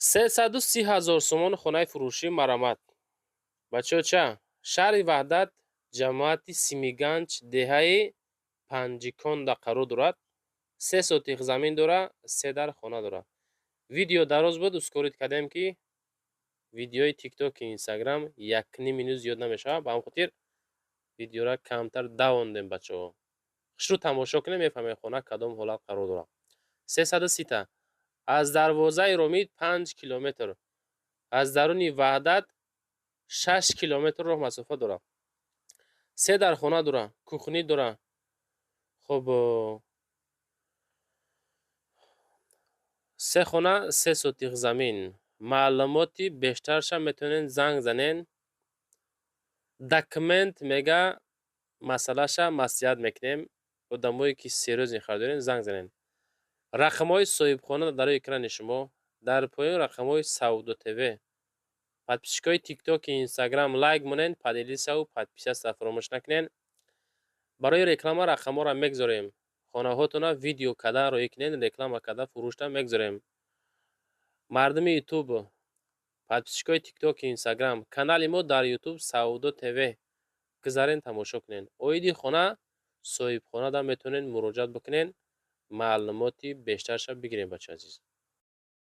330 000 сомон хонаи фурӯшӣ, марамат. Бачаҳо, ча? Шаҳри Ваҳдат, ҷамоати Симиганҷ, деҳаи Панҷиконда қарор дорад. 3 сотих замин дора, се дар хона дорад. Видео дароз буд, ускорить кардем, ки видеои Тиктоки, Инстаграм 1,5 минут зиёд намешавад. Ба ҳамин хотир видеора камтар давондем. Бачаҳо, хушрӯ тамошо кунем, мефаҳмед, хона кадом ҳолат қарор дорад. 330-та. Аз дарвозаи Ромит 5 километр, аз даруни Ваҳдат 6 километр роҳ масофа дорад. Се дар хона дора, кухня дора. Хуб, се хона, 3 сотих замин. Маълумоти бештарша метавонед занг занен. Документ мега, масъалаша маслиҳат мекунем. Одамое ки серьёзный харидорен, занг занен. Рақамҳои соҳибхона дар рӯи экрани шумо, дар поён рақамҳои Савдо ТВ. Подписчикои Тиктоки, Инстаграм, лайк монед, поделиться ву подписаться фаромӯш накунед. Барои реклама рақамҳоро мегзорем. Хонаҳотона видео када роӣ кунед, реклама када фурӯшта мегзорем. Мардуми Ютуб, подписчикои Тиктоки, Инстаграм, канали мо дар Ютуб Савдо ТВ, гузарен, тамошо кунед. Оиди хона соҳибхонада метавонед муроҷиат бикунед, маълумоти бештарша бигирем, бачаи азиз.